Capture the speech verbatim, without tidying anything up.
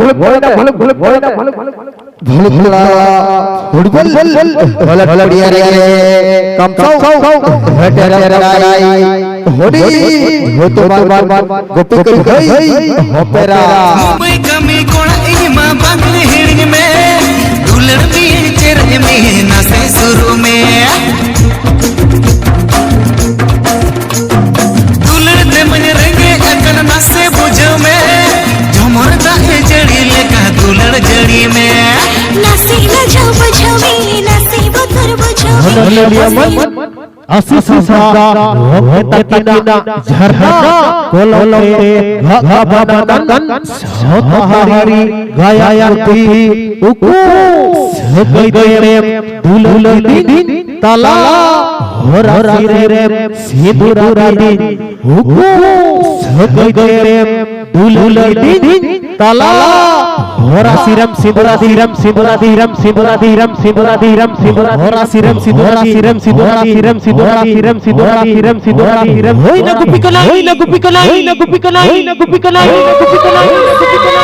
ᱵᱷᱚᱞᱚᱠ ᱯᱟᱲᱟ, ᱵᱷᱚᱞᱚᱠ ᱯᱟᱲᱟ, ᱵᱷᱚᱞᱚᱠ ᱯᱟᱲᱟ ᱯᱷᱩᱴᱵᱚᱞ ᱵᱷᱚᱞᱚᱠ ᱯᱟᱲᱟ ᱨᱮ ᱠᱟᱢᱥᱟᱣ ᱦᱮᱴᱮᱨ ᱨᱟᱭ ᱦᱩᱰᱤᱧ ᱦᱩᱛᱩᱢᱟᱨ ᱜᱩᱯᱤ ᱠᱚ ᱜᱟᱹᱭ ᱦᱚᱯᱮᱨᱟ᱾ ᱵᱟᱹᱭ ᱠᱟᱹᱢᱤ ᱠᱚᱲᱟ ᱤᱧ ᱢᱟ ᱵᱟᱝ ᱦᱤᱲᱤᱧ ᱢᱮ, ᱫᱩᱞᱟᱹᱲ ᱢᱤᱭᱟᱹᱧ ᱪᱮᱨᱮᱡ ᱢᱤᱭᱟᱹᱧ ᱱᱟᱥᱮ ᱥᱩᱨᱩᱜ ᱢᱮ᱾ ᱫᱩᱞᱟᱹᱲ ᱛᱮ ᱢᱟᱹᱧ ᱨᱮᱸᱜᱮᱡ ᱟᱠᱟᱱ ᱱᱟᱥᱮ ᱵᱩᱡᱷᱟᱹᱣ ᱢᱮ, ᱡᱷᱚᱢᱚᱨ ᱫᱟᱜ ᱮ ᱡᱟᱹᱲᱤ ᱞᱮᱠᱟ ᱫᱩᱞᱟᱹᱲ ᱡᱟᱹᱲᱤ ᱢᱮ᱾ ᱱᱟᱥᱮ ᱞᱟᱡᱟᱣ ᱵᱩᱡᱷᱟᱹᱣ ᱢᱮ, ᱱᱟᱥᱮ ᱵᱚᱛᱚᱨ ᱵᱩᱡᱷᱟᱹᱣ ᱢᱮ, ᱚᱱᱚᱞᱤᱭᱟᱹ ᱱᱟᱥᱮ ᱢᱟᱹᱱ ᱟᱥᱤᱥ ᱦᱟᱸᱥᱫᱟ ᱦᱚᱸ ᱛᱟᱹᱠᱤᱱᱟᱜ ᱡᱷᱟᱨᱱᱟ ᱠᱚᱞᱚᱢ ᱛᱮ ᱜᱷᱟᱜ ᱜᱟᱵᱟᱱ ᱟᱠᱟᱱ ᱥᱟᱶᱛᱟᱦᱟᱨᱤ ᱜᱟᱭᱟᱱ ᱯᱩᱛᱷᱤ ᱩᱠᱩ ᱥᱟᱹᱜᱟᱹᱭ ᱛᱮᱢ ᱫᱩᱞᱟᱹᱲ ᱫᱤᱱ ᱛᱟᱞᱟ ᱦᱚᱨᱟ ᱥᱤᱨᱮᱢ ᱥᱤᱸᱫᱩᱨᱟ ᱫᱤᱱ ᱩᱠᱩ ᱥᱟᱹᱜᱟᱹᱭ ᱛᱮᱢ ᱫᱩᱞᱟᱹᱲ ᱫᱤᱱ ᱛᱟᱞᱟ ᱦᱚᱨᱟ ᱥᱤᱨᱮᱢ ᱥᱤᱸᱫᱩᱨᱟ ᱫᱤᱨᱮᱢ ᱥᱤᱸᱫᱩᱨᱟ ᱫᱤᱨᱮᱢ ᱥᱤᱸᱫᱩᱨᱟ ᱫᱤᱨᱮᱢ ᱥᱤᱸᱫᱩᱨᱟ ᱫᱤᱨᱮᱢ ᱥᱤᱸᱫᱩᱨᱟ ᱦᱚᱨᱟ ᱥᱤᱨᱮᱢ ᱥᱤᱸᱫᱩᱨᱟ ᱫᱤᱨᱮᱢ ᱥᱤᱸᱫᱩᱨᱟ ᱫᱤᱨᱮᱢ ᱥᱤᱸᱫᱩᱨᱟ ᱫᱤᱨᱮᱢ ᱥᱤᱸᱫᱩᱨᱟ ᱫᱤᱨᱮᱢ ᱥᱤᱸᱫᱩᱨᱟ ᱫᱤᱨᱮᱢ ᱦᱩᱭ ᱱᱟ ᱜᱩᱯᱤ ᱠᱟᱱᱟ ᱦᱩᱭ ᱱᱟ ᱜᱩᱯᱤ ᱠᱟᱱᱟ ᱦᱩᱭ ᱱᱟ ᱜᱩᱯᱤ ᱠᱟᱱᱟ ᱦᱩᱭ ᱱᱟ ᱜᱩᱯᱤ ᱠᱟᱱᱟ ᱦᱩᱭ ᱱᱟ ᱜᱩᱯᱤ ᱠᱟᱱᱟ ᱦᱩᱭ ᱱᱟ ᱜᱩᱯᱤ ᱠᱟᱱᱟ